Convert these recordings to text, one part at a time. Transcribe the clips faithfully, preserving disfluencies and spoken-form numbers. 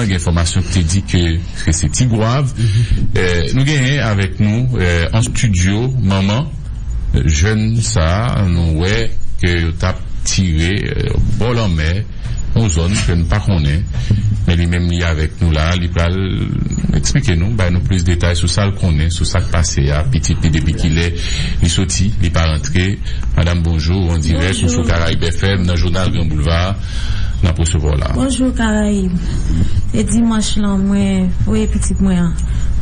Gen enfòmasyon ki te di ke, ke se Ti Gwav. Eh, nou genyen avèk nou, eh, an estidyo, manman, eh, jèn sa a, nou wè ke yo t ap tire, eh, bò lanmè, yon zòn ke n pa konnen. Men li menm li avèk nou la, li pral eksplike nou, bay nou plis detay sou sa l konnen, sou sa k pase a, pitit li depi kilè li soti, li pa rantre. Madanm, bonjou, an dirèk, ou sou Bonjou. Karayib F M, nan jounal Gran Boulva, n ap resevwa w la. Bonjou, Karayib. Se dimanch lan, mwen voye pitit mwen an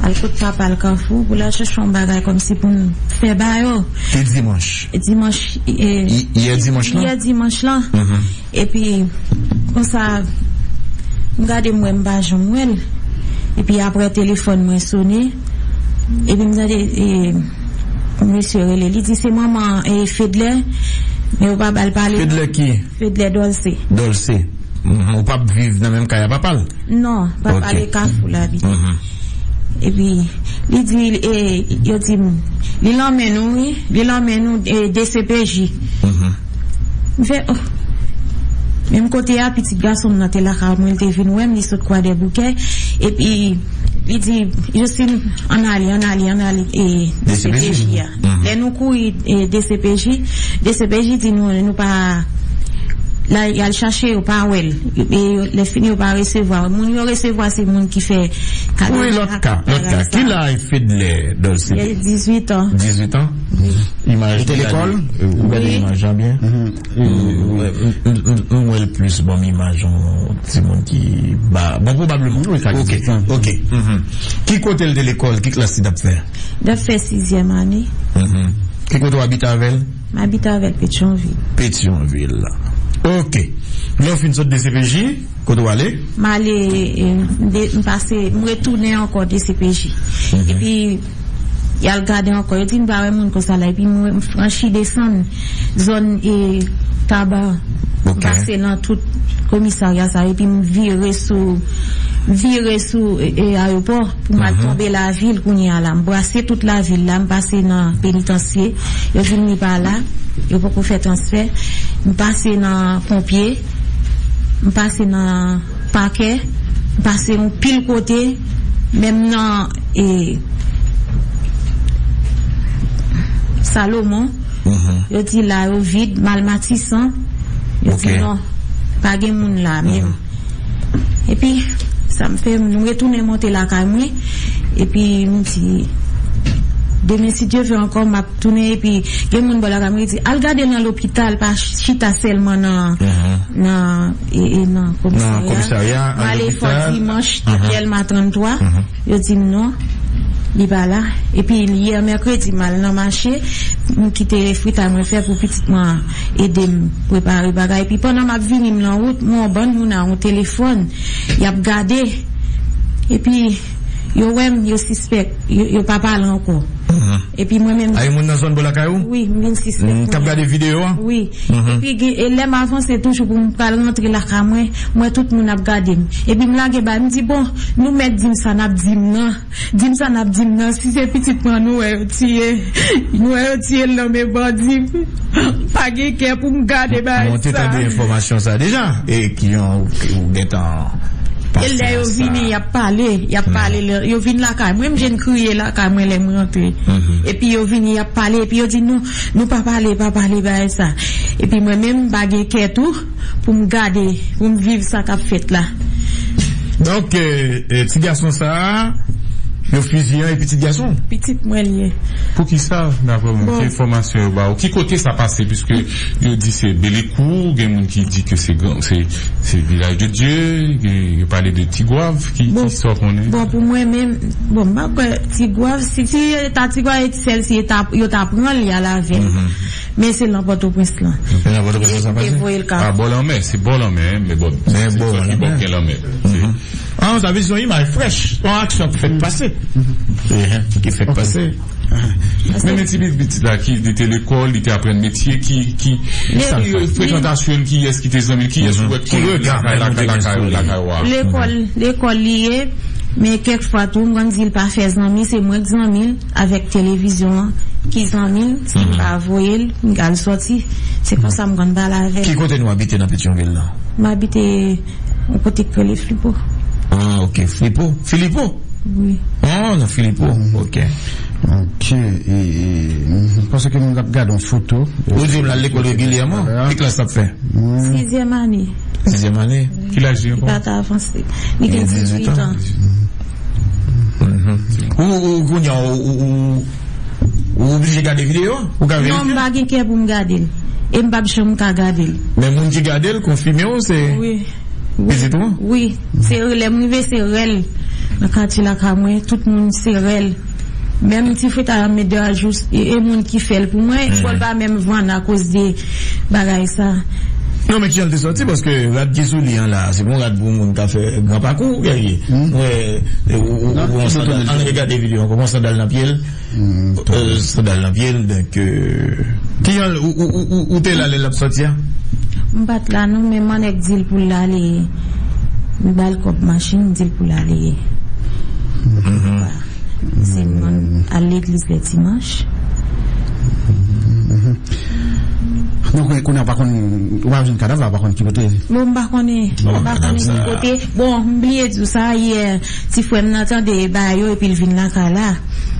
al kot papa l Kafou pou l al chèche yon bagay kòmsi pou n fè ba yo. Ki dimanch? Dimanch, e, Y-, yè dimanch lan? Yè dimanch lan. Mhm. Epi, konsa, m gade, m wè m pa janm wè l. Epi, apre, telefòn mwen sonnen. Epi, m tande, e, mesye rele. Li di, se manman, e, Fedlè. Men yo pa ba l pale. Fedlè ki? Fedlè Dolce. Dolce. Mhm. Ou p ap viv nan menm kay a papa l? Non, papa Ok. l e Kafou l abite. Mhm. Epi, li di, e, yo di m, li lanmen nou, wi, li lanmen nou, e, D C P J. Mhm. M fè, oh. Menm kote a, pitit gason m nan te lakay mwen, li te vin wè m, li sot Kwadèboukè. Epi, li di, Josine, ann ale, ann ale, ann ale, e, D C P J. D C P J a. Mhm. Lè nou kouri, e, D C P J, D C P J di nou, nou pa, la, y al chache, yo pa wè l. E, yo, lè fini, yo pa resevwa. Moun yo resevwa, se moun ki fè Wi, lòt ka, lòt ka. Ki laj Fedlè Dolce? Li gen dizuit an. Dizuit an? Wi. Imaj Li te lekòl? Ou gade Wi. Imaj lan byen? Mhm. M, m, m, m, m wè l plis ban m imaj yon timoun ki ba, bon, pwobableman. Wi, sa Ok, dizuit an. Ok. Mhm. Ki kote l te lekòl? Ki klas li t ap fè? L ap fè sizyèm ane. Mhm. Ki kote w abite avè l? M abite avè l Petyonvil. Petyonvil. Ok. Lè w fin sot D C P J, kote w ale? M ale, e, m de-, m pase, m retounen ankò D C P J. Mhm. Epi, y al gade ankò. Yo di m pa wè moun konsa la. Epi, m, m franchi desann zòn, e, Taba. M Ok. pase nan tout komisarya sa. Epi, m vire sou, vire sou, e, e, ayewopò pou m al Mhm. tonbe lavil kounye a la. M brase tout lavil la. M pase nan penitansye. Yo di m li pa la. Yo poko fè transfè. M pase nan ponpye. M pase nan pakè. M pase yon pil kote. Menm nan, e, Salomon. Mhm. Yo di la yo vid, m al Matisan. Yo Ok. di non, pa gen moun la menm. Mhm. Epi, sa m fè, m retounen monte lakay mwen. Epi, m di, demen, si Dye vle ankò, m ap tounen. Epi, gen moun bò lakay mwen ki di, al gade nan lopital, pa chita sèlman nan, Mhm. nan, e, e, nan Nan komisarya. komisarya, M al ale fò lopital. dimanch, Mhm. Dèlma tranntwa. Mhm. Yo di m non, li pa la. Epi, yè mèkredi, m al nan mache, m kite fritay mwen fè pou pitit mwen ede m prepare bagay. Epi, pandan m ap vini, m nan wout, m wè yon bann moun a yon telefòn, y ap gade. Epi, yo wè m, yo sispèk, yo, yo pa pale ankò. Mhm. Epi, mwen menm. Ay, moun nan zòn bò lakay ou? Wi, m vin sispèk. Mm, k ap gade videyo a? Wi. Mhm. Epi, gen, e lè m avanse toujou pou m pral rantre lakay mwen, m wè tout moun ap gade m. Epi, m lage bay, m di, bon, nou mèt di m sa n ap di m nan. Di m sa n ap di m nan, si se pitit mwen nou wè yo tiye, nou wè yo tiye l nan men bandi, m pa gen kè pou m gade bagay Mwen te sa. tande enfòmasyon sa deja, e ki yon, ou gentan E panse lè a yo sa. vini, y ap pale, y ap Mhm. pale, lè yo vin lakay mwen, m jwenn kriye lakay mwen lè m rantre. Mhm. Epi yo vini, y ap pale, epi yo di, non, nou pa pale, pa pale bagay sa. Epi mwen menm, m pa gen kè tou, pou m gade, pou m viv sa k ap fèt la. Donk, eh, eh, ti gason sa a, yo fiziye an, e pitit gason? Pitit mwen li ye. Poukisa, daprè w, Bon. ki enfòmasyon yo ba w? Ki kote sa pase? Piske yo di se Belekou, gen moun ki di ke se gran, se, se Vilaj de Dye, gen, yo pale de Tigwav, ki, Bon. ki sa w konnen? Bon, pou mwen menm, bon, m pa kwè Tigwav, si, si ta Tigwav, sèl si yo ta, yo ta pran l, y al avè l. Mhm. Men se nan Pòtoprens lan. Se nan Pòtoprens lan sa pase? Te voye l ka. Ah, bò lanmè, se bò lanmè, men bò, Men se bò bò ki bò lanmè. Gen lanmè. Mhm. Ah, sa vle di se yon imaj frèch, yon aksyon ki fèt pase. Mhm. Eh, ki fèt Ok. pase. Men, men ti pitit la ki li te lekòl, li te aprann metye, ki, ki, Li, ki sa l fè? Li, frekantasyon, kiyès ki te zanmi l, kiyès Mhm. ou wè ki Ki rega lakay, menm ou te lakay, gen lakay, sou li? lakay wa? Lekòl, Mhm. lekòl li ye, men kèk fwa tou, m konn di l pa fè zanmi, se mwen k zanmi l, avèk televizyon an, ki zanmi l, si m Mhm. pa voye l, m al sòti. Se konsa m konn pale avè l. Ki kote nou abite nan Petyonvil la? M abite yon kote k rele Flipo. Ah, ok. Flipo? Filipo? Wi. Oh, non, Filipo. Ok. Ok. E, e, m panse ke moun ap gade yon foto. Ou di m l al lekòl regilyèman? Ki klas l ap fè? Sizyèm ane. Sizyèm ane? Ki laj li ankò? Li pa ta avanse. Li gen dizwit an. Ou, ou, kounye a, ou, ou, ou oblije gade videyo a? Ou ka verifye? Non, m pa gen kè pou m gade l. E m p ap janm ka gade l. Men moun ki gade l konfime w se pitit ou an? Wi. Se lè m rive, se rèl. Nan katye lakay mwen, tout moun se rèl. Menm ti frè ta met de ajou, e, e moun ki fè l pou mwen, fò l pa menm vann akoz de bagay sa. Non, men kijan l te sòti? Paske rad ki sou li an la, se pa yon rad pou moun ka fè gran pakou, ou gen, ou, ou, ou, ou, an regade videyo an, kòman sandal nan pye l. Sandal nan pye l, donk, kijan ou, ou, ou, ou, ou te la lè l ap sòti a? M pa t la non, men mannèg di l pou l ale. M ba l kòb machin, m di l pou l ale. Se mwen al legliz lè dimanch. Donk, kounye a w pa konn, ou pa jwenn kadav la, ou pa konn ki kote? Bon, m pa konnen, m pa konnen ki kote. Bon, m bliye di w sa, yè, ti frè m nan tande bagay yo, epi l vin lakay la.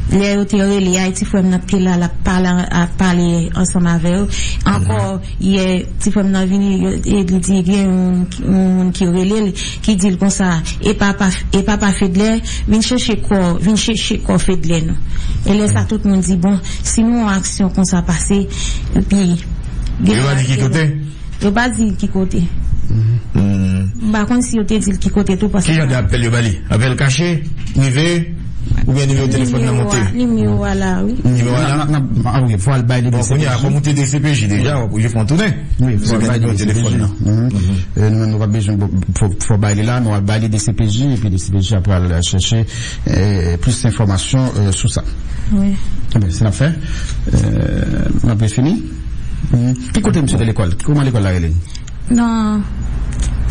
Lè yo te rele a, ti frè m nan te la, l ap pale, ap pale ansanm avè yo. Ankò, yè, ti frè m nan vini, yo, e li di gen yon, yon moun ki rele l, ki di l konsa, e papa, e papa Fedlè, vin chèche kò, vin chèche kò Fedlè non. E lè sa, tout moun di, bon, si nou yon aksyon konsa pase, epi... Yo pa di ki kote? Yo pa di ki kote. M pa konn si yo te di l ki kote tou, paske... Ki jan de apèl yo ba li? Apèl kache, prive, oubyen nimewo telefòn nan monte? Nimewo a la, wi. Nimewo a la? N ap, n ap, ah, wi, fò al bay li de C P J. Bon, kounye a, kòm ou te de C P J deja, w ap ouvri fon tounen. Wi, fò al bay li de C P J, non. Euh, nou menm, nou pa bezwen, bon, fò, fò bay li la, nou al bay li de C P J, epi de C P J apre al chèche, euh, plis enfòmasyon, euh, sou sa. Wi. Enben, se n ap fè. Euh, n ap fini. Ki kote misye te lekòl? Kòman lekòl la rele? Non.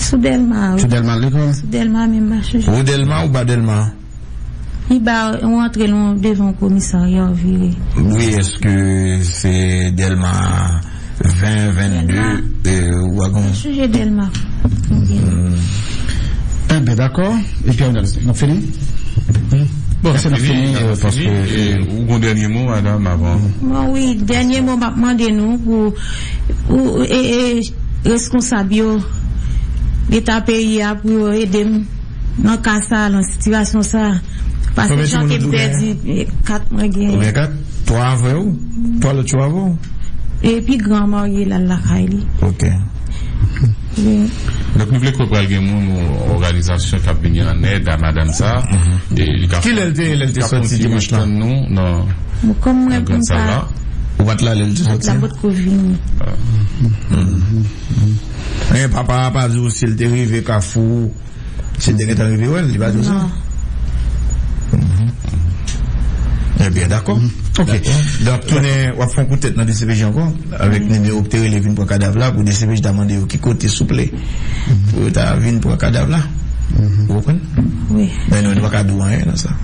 Sou Dèlma, wi. Sou Dèlma lekòl? Sou Dèlma, menm mache. Ou Dèlma ou ba Dèlma? Li ba, ou antre lon devan komisarya, ou vire. Wi, èske se Dèlma ven, vennde, euh, ou a gon... Chanje Dèlma. Enben, dakò. Epi, n ap fini? Bon, n ap fini, n ap fini. Ou gon dènye mo, madanm, avan? Bon, wi, dènye mo, m ap mande nou pou, pou, e, e, reskonsab yo, Leta peyi a, pou yo ede m nan ka sa, nan sitiyasyon sa. Paske jan ke m pèdi, e, kat mwen gen. Konbyen kat? Twa avè w? Twa lòt yo avè w? Epi gran marye l al lakay li. Ok. Wi. Donk, nou vle kwè pral gen moun ou òganizasyon k ap vini an èd a madanm sa. E li ka... Ki lè l te, lè l te sòti dimanch la? Tann nou nan, nan gran sal la. Ou pa t la lè l te sòti? M pa t la, m potko vini. Men papa a pa di w si l te rive Kafou, si l te gentan rive wè l, li pa di w sa? Non. Ebyen, dakò. Ok. Donk, tounen, w ap fè yon kout tèt nan D C P J ankò, avèk nimewo w te rele vin pran kadav la, pou D C P J ta mande yo ki kote, souple, pou yo ta vin pran kadav la. Ou konprann? Wi. Men nou, nou pa ka di w anyen nan sa.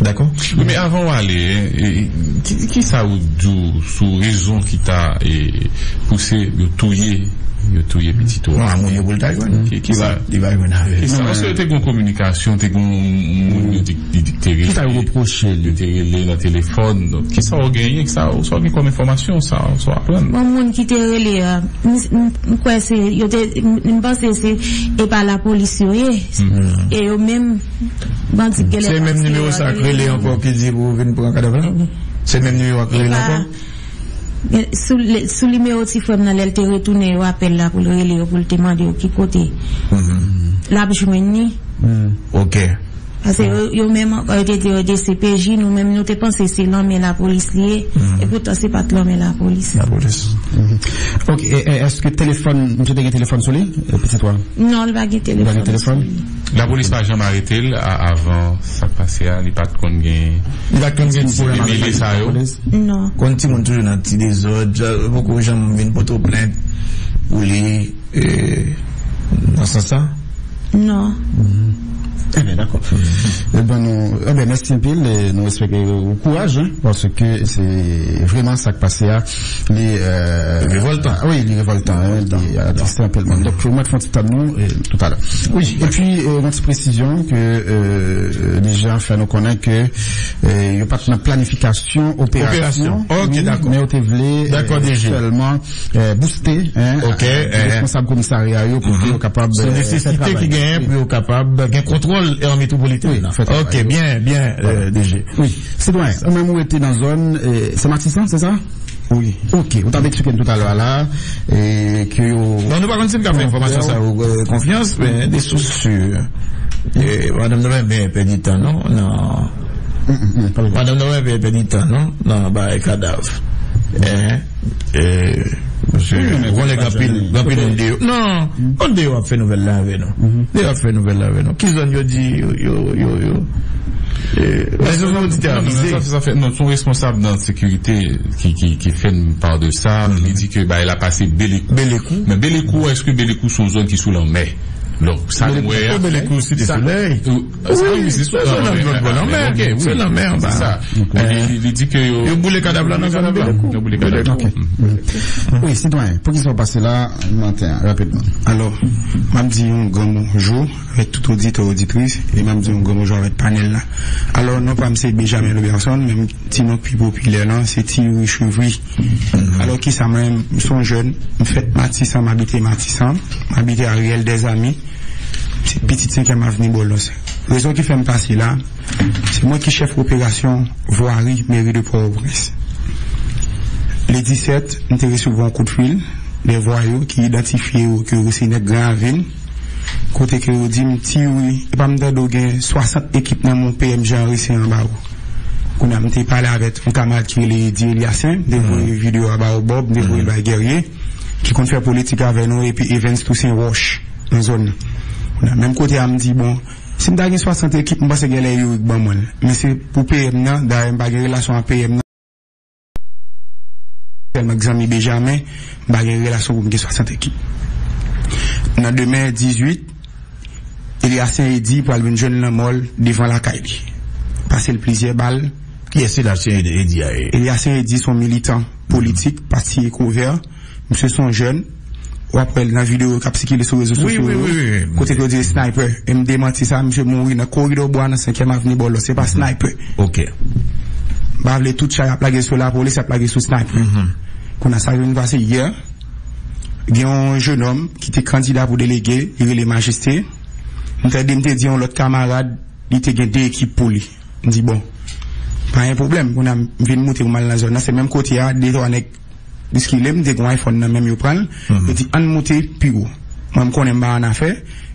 Dakò? Wi, men avan w ale, e, e, ki, ki sa ou di w sou rezon ki ta, e, pouse yo touye, yo touye pitit ou a? Non, a moun yo pou l ta jwenn. Ki, ki sa? Li va jwenn avè l. Ki sa? Paske te gon kominikasyon, te gon moun yo di, di, di te rele. Ki sa yo repwoche li? Yo te rele nan telefòn. Donk, ki sa w genyen? Ki sa, sa w gen kòm enfòmasyon? Sa, sa w aprann? Bon, moun ki te rele a, m, m, m kwè se, yo te, m, m panse se, e pa lapolis yo ye. E yo menm, bandi genlè... Se menm nimewo sa k rele ankò ki di pou vin pran kadav la? Se menm nimewo a k rele ankò? Sou, sou nimewo ti frè m nan, lè l te retounen yo apèl la pou l rele yo, pou l te mande yo ki kote l ap jwenn li. Ok. Paske yo, yo menm ankò, yo te di yo D C P J, nou menm nou te panse se lanmen lapolis li ye, epoutan se pa t lanmen lapolis. Lapolis. Ok, e, e, èske telefòn, misye te gen telefòn sou li, e, pitit ou a? Non, li pa gen telefòn sou li. Lapolis pa janm arete l a-, avan sa k pase a, li pa t konn gen... Li pa t konn gen ti pwoblèm avèk lapolis? Non. Konn timoun toujou nan ti dezòd, poko janm vin pote w plent pou li, e, nan sans sa? Non. Ebyen, dakò. Ebyen, nou, ebyen, mèsi anpil, e nou espere ou kouraj, hein, paske se vrèman sa k pase a, li, euh, Revòltan. Ah, wi, li revòltan, hein, li atiste anpil moun. Donk, mwen fè yon ti tann nou, e, toutalè. Wi, epi, euh, yon ti presizyon ke, euh, deja fè nou konnen ke, euh, yo pa t nan planifikasyon operasyon, operasyon. Ok, wi, dakò. Men yo te vle, dakò, euh, D G. Sèlman, euh, booster, hein, ok, euh, euh, responsab komisarya yo pou ke yo kapab, euh, fè travay. Se yon nesesite ki genyen pou yo kapab gen kontwòl, euh, metwopolitèn nan. Wi, fè travay yo. Ok, byen, byen, euh, D G. Wi, sitwayen, ou menm ou rete nan zòn, euh, se Matisan, se sa? Wi. Ok, ou t ap eksplike m toutalè la, e ke yo... Bon, nou pa konn si m ka fè enfòmasyon sa yo, euh, konfyans, men de sous si, euh, madanm nan pa byen pèdi tan, non, nan... Madanm nan pa byen pèdi tan, non, nan bay kadav. Eh, eh, mesye, ou konnen gen anpil, gen anpil moun deyò. Non, moun deyò ap fè nouvèl la avè nou. Deyò ap fè nouvèl la avè nou. Ki zòn yo di yo, yo, yo, yo? Eh, men se yon oditè avize. Non, non, sa, sa fè, non, se yon responsab nan sekirite ki, ki, ki fè n pa de sa. Li di ke bagay la pase Belekou. Belekou. Men Belekou, èske Belekou se yon zòn ki sou lanmè? Donk, sa nou wè a, Belekou, Site Solèy. Wi, se sou lanmè. Ok, wi. Se lanmè anba. Se sa. Li, li, li di ke yo, yo boule kadav la nan zòn Belekou. Yo boule kadav la. Ok. Wi, sitwayen, poukisa w pase la maten an, rapidman? Alò, m ap di yon gran bonjou avèk tout oditè, oditris, e m ap di yon gran bonjou avèk panèl la. Alò, non pa m se Benjamin Robertson, men m ti non k pi popilè lan, se Ti Youri Chevri. Alò, kisa mwen, m se yon jèn, m fèt Matisan, m abite Matisan, m abite a Riyèl dèzami, m se pitit senkyèm avni Bòlòs. Rezon ki fè m pase la, se mwen ki chèf operasyon vwari meri de Pòtoprens. Le disèt, m te resevwa yon kout fil de vwayou ki idantifye yo ke yo se nèg Gran Ravin, kote ke yo di m, Ti Youri, epa m tande w gen swasant ekip nan men w, P M Jean Henry se anba ou. Kounye a, m te pale avèk yon kamarad ki rele Edi Eliasen, m te voye videyo a ba w, Bob, m te voye l bay Guerrier, ki konn fè politik avè nou, epi Evens Toussaint Roche nan zòn nan. Kounye a, menm kote a, m di, bon, si m ta gen swasant ekip, m panse genlè Youri k ban mwen l. Men se pou P M nan, dayè m pa gen relasyon ak P M nan. Tèlman k zanmi Benjamin, m pa gen relasyon pou m gen swasant ekip. Nan demen, dizuit, Eliasen Edi pral vin jwenn lanmò l devan lakay li. Pase l plizyè bal. Kiyès Eliasen Edi a ye? Eliasen Edi se yon militan politik, pati Ekovè. Misye se yon jèn. W ap wè l nan videyo k ap sikile sou rezo sosyo yo, kote ke yo di l sniper. E m demanti sa, misye mouri nan koridò bwa nan senkyèm avni Bòlò. Se pa sniper. Ok. M pa vle tout chay ap lage sou lapolis, ap lage sou sniper. Kounye a, sa vin pase yè. Gen yon jenòm ki te kandida pou delege, li rele Majeste. M tande m te di yon lòt kamarad, li te gen de ekip pou li. M di, bon, pa gen pwoblèm. Kounye a, m vin moute pou m al nan zòn nan. Se menm kote a, de twa nèg boskile m, m te gen yon iPhone nan men m, yo pran l. Yo di, ann moute pi wo. Mwen, m konnen m pa annafè.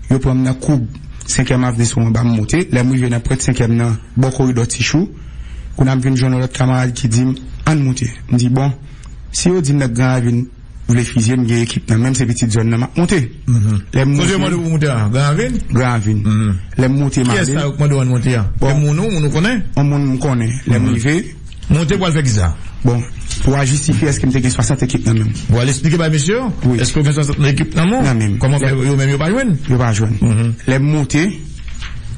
Yo pran m nan koub senkyèm avni sou anba, m moute. Lè m rive nan pwent senkyèm nan, bò koridò Tichou, kounye a m vin jwenn yon lòt kamarad ki di m, ann moute. M di, bon, si yo di m nèg Gran Ravin vle fizye m, gen ekip nan men m, se pitit zòn nan, m ap moute. Lè m moute. Kote yo mande w pou moute a? Gran Ravin? Gran Ravin. Lè m moute, m ale. Kiyès sa yo k mande w ann moute a? Bon. Se moun ou, moun ou konnen? Yon moun m konnen. Lè m rive, Monte pou al fè kisa? Bon, pou al jistifye èske m te gen swasant ekip nan men m. Pou al eksplike bay mesye yo? Wi. Èske w gen swasant ekip nan men w? Nan men m. Kòman fè yo menm yo pa jwenn? Yo pa jwenn. Lè m monte.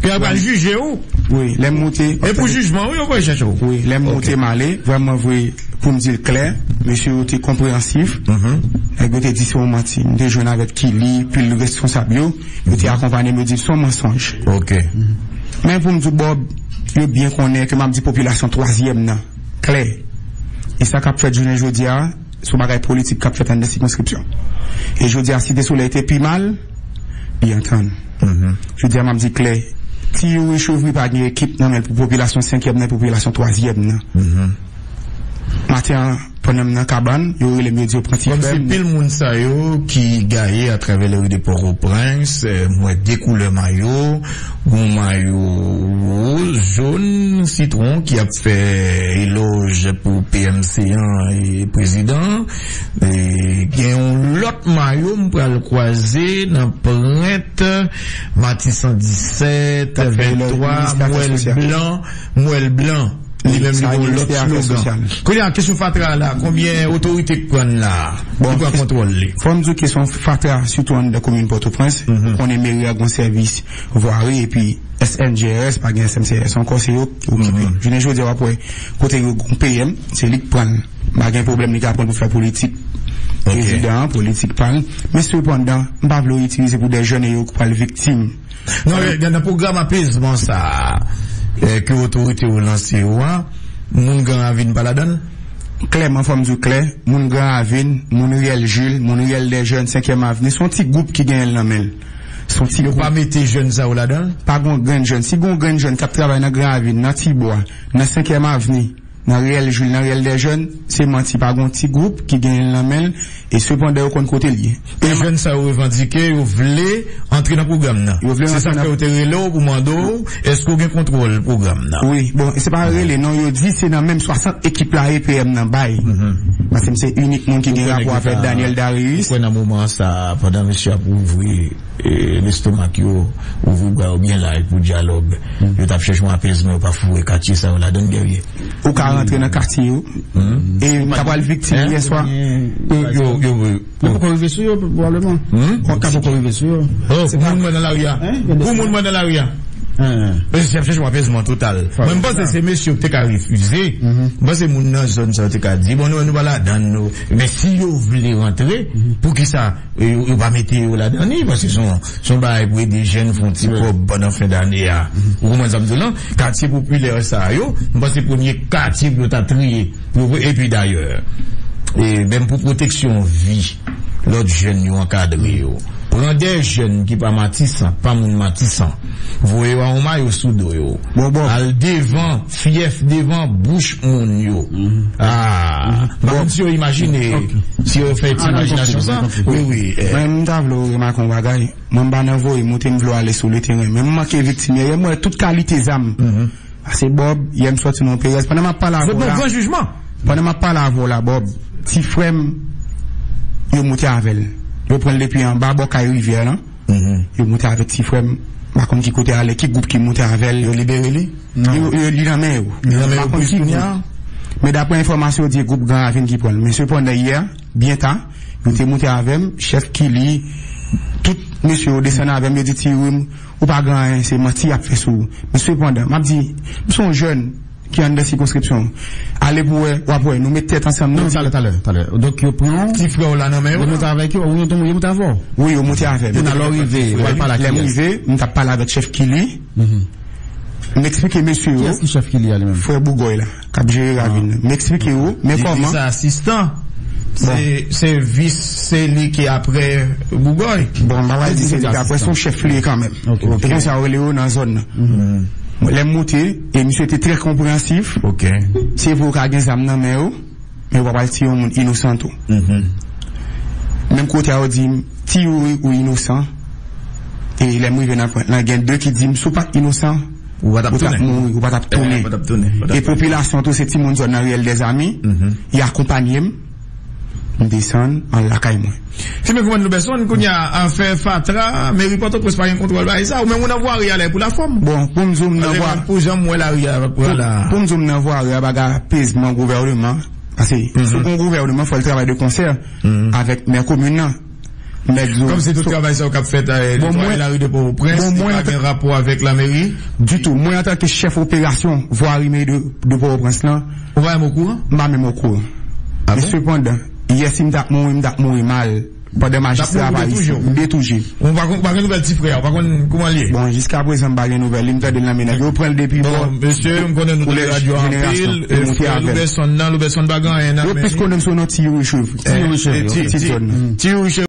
Yo pral jije w? Wi, lè m monte. E pou jijman w, yo pral chèche w? Wi, lè m monte, m ale, vrèman vre, pou m di l klè, mesye yo te konpreyansif. Nèg yo te di se yon manti. M te jwenn avèk Kili, pil responsab yo. Yo te akonpanye m, yo di se yon mansonj. Ok. Men pou m di w, Bob, yo byen konnen ke m ap di popilasyon twazyèm nan klè. E sa k ap fèt jounen jodi a, se yon bagay politik k ap fèt anndan sikonskripsyon. E jodi a, Site Solèy te pi mal, li antann. Jodi a, m ap di klè, Ti Youri Chevri pa gen ekip nan men l pou popilasyon senkyèm nan, popilasyon twazyèm nan. Maten an, pandan m nan kabann, yo rele m, yo di yo pran ti frè m. Kòm se pil moun sa yo ki gaye atravè lari de Pòtoprens, eh, m wè de koulè mayo, gon mayo woz, jòn, sitwon ki ap fè elòj pou P M C an e prezidan. E gen yon lòt mayo m pral kwaze nan pwent Matisan disèt, venntwa, m wè l blan, m wè l blan. Li menm li gen yon lòt slogan. Kounye a, kesyon fatra la, konbyen otorite k pran l la? Ki pran kontwòl li? Fò m di w kesyon fatra, sitou anndan komin Pòtoprens, ou konnen meri a gen yon sèvis vwari, epi S N G R S, pa gen S M C R S ankò, se yo ki okipe. Jounen jodi a, w ap wè kote yo gon P M, se li k pran l. Pa gen pwoblèm, li ka pran l pou fè politik prezidan an, politik pa l. Men sepandan, m pa vle w itilize pou de jèn e yo k pral viktim. Non, nan pwogram apezman sa a, eh, ke otorite yo lanse yo a, moun Gran Ravin pa ladan l? Klèman, fò m di w klè, moun Gran Ravin, moun Riyèl Jil, moun Riyèl dè Jèn, Senkyèm Avni, se yon ti gwoup ki genyen l nan men l. Se yon ti gwoup. Yo pa mete jèn sa yo ladan l? Pa gon grenn jèn. Si gon grenn jèn k ap travay nan Gran Ravin, nan Tibwa, nan Senkyèm Avni, nan Riyèl Jil, nan Riyèl dè Jèn, se manti, pa gon ti gwoup ki genyen l nan men l, e sepandan yo konn kote l ye. E jèn sa yo revandike, yo vle antre nan pwogram nan. Yo vle antre nan. Se sa k fè yo te rele w pou mande w, èske w gen kontwòl pwogram nan? Wi, bon, se pa rele, non, yo di se nan menm swasant ekip la E P M nan bay. Paske m se inik moun ki gen rapò avèk Daniel Darius. Ou kwè nan moman sa, pandan mesye ap ouvri e, lestomak yo, ouvri bra yo byen laj pou dyalòg. Yo t ap chèche yon apezman, yo pa foure katye sa yo ladan l, Guerrier. Ou ka rantre nan katye yo. E m ta pral viktim yè swa. Yo, yo, yo, yo. Yo poko rive sou yo, pwobableman. Yo ka poko rive sou yo. Oh, pou moun mwen nan lari a. Pou moun mwen nan lari a. Mesye ap chèche yon apezman total. Mwen, m panse se mesye yo ki te ka refize. M panse moun nan zòn sa yo te ka di, bon, nou, nou pa ladan l, nou. Men si yo vle rantre, poukisa yo, yo pa mete yo ladan li, paske se yon, se yon bagay pou ede jèn fè yon ti kòb pandan fen dane a. Ou konprann sa m di w lan? Katye popilè sa yo, m panse premye katye pou yo ta triye. Pou yo, epi dayè, e menm pou pwoteksyon vi lòt jèn yo ankadre yo. Pran de jèn ki pa Matisan, pa moun Matisan. Voye yo a yon mayo sou do yo. Al devan fyèf, devan bouch moun yo. Ah, m pa konn si yo imajine, si yo fè ti imajinasyon sa. Wi, wi. Mwen, m ta vle w remake yon bagay. Mwen, m pa nan voye monte, m vle w ale sou le teren. Men m manke viktim yè. Yè, m wè tout kalite zam. Pase Bob, yè m sòti nan Perez. Pandan m ap pale avè w la, pandan m ap pale avè w la, Bob, ti frè m, yo moute avè l. Yo pran l depi anba bò kay rivyè lan. Yo moute avèk ti frè m. M pa konn ki kote ale, ki gwoup ki moute avè l. Yo libere li? Yo, yo, li nan men yo. Li nan men yo pou kounye a? Men daprè enfòmasyon, yo di gwoup Gran Ravin ki pran l. Men sepandan, yè, byen ta, yo te moute avè m, chèf Kili, tout mesye yo desann avè m, yo di Ti Rim, ou pa gen anyen, se manti y ap fè sou ou. Men sepandan, m ap di, m se yon jèn ki anndan sikonskripsyon. Ale pou wè, w ap wè, nou met tèt ansanm, nou di. Non, talè, talè, talè. Donk, yo pran w. Ti frè w la nan men yo? Yo monte avèk yo, ou yo, yo monte avè w? Wi, yo monte avè m. Kounye a lè w rive, w al pale ak kiyès? Lè m rive, m t ap pale avèk chèf Kili. M eksplike mesye yo. Kiyès ki chèf Kili a li menm? Frè Bougòy la, k ap jere ravin nan. M eksplike yo, men kòman? Li di se asistan. Se, se vis, se li ki apre Bougòy. Bon, m pa pral di se li ki apre, se yon chèf li ye kanmenm. E konsa yo rele yo nan zòn nan. Lè m moute, e misye te trè konpreyansif. Se vre yo ka gen zam nan men yo, men yo pa pral tiye yon moun inosan tou. Menm kote a yo di m, Ti Youri, ou inosan. E lè m rive nan pwent lan, gen de ki di m, si w pa t inosan, ou t ap mouri, ou pa t ap tounen. E popilasyon tou, se timoun zòn nan Riyèl Dèzami, y akonpanye m. M desann, m al lakay mwen. Ti men kouman Louberson, kounye a, afè fatra, meri Pòtoprens pa gen kontwòl bagay sa, ou menm ou nan vwari a lè pou lafòm. Bon, pou m di w m nan vwari. Pou jan m wè lari a pran la. Pou m di w m nan vwari a, bagay apezman gouvèneman. Paske si w gon gouvèneman, fò l travay de konsè avèk mè komin nan. Mè di w. Kòmsi tout travay sa yo k ap fèt, eh, netwaye lari de Pòtoprens, li pa gen rapò avèk lameri? Ditou. Mwen, antanke chèf operasyon vwari meri de, de Pòtoprens lan, ou pa menm okouran? M pa menm okouran. Men sepandan, yè si m t ap mouri, m t ap mouri mal. Pandan majistra a pa isit, m byen touje. Ou pa konn, pa gen nouvèl ti frè a, ou pa konn kouman l ye? Bon, jiskaprezan, m pa gen nouvèl li, m tande l nan men nèg yo, yo pran l depi bò. Bon, mesye, m konnen nou tande radyo a anpil, e frè Louberson nan, Louberson pa gen anyen nan men li. Yo plis konnen m sou non Ti Youri Chevri. Ti Youri Chevri, ok. Ti zòn nan. Ti Youri Chevri.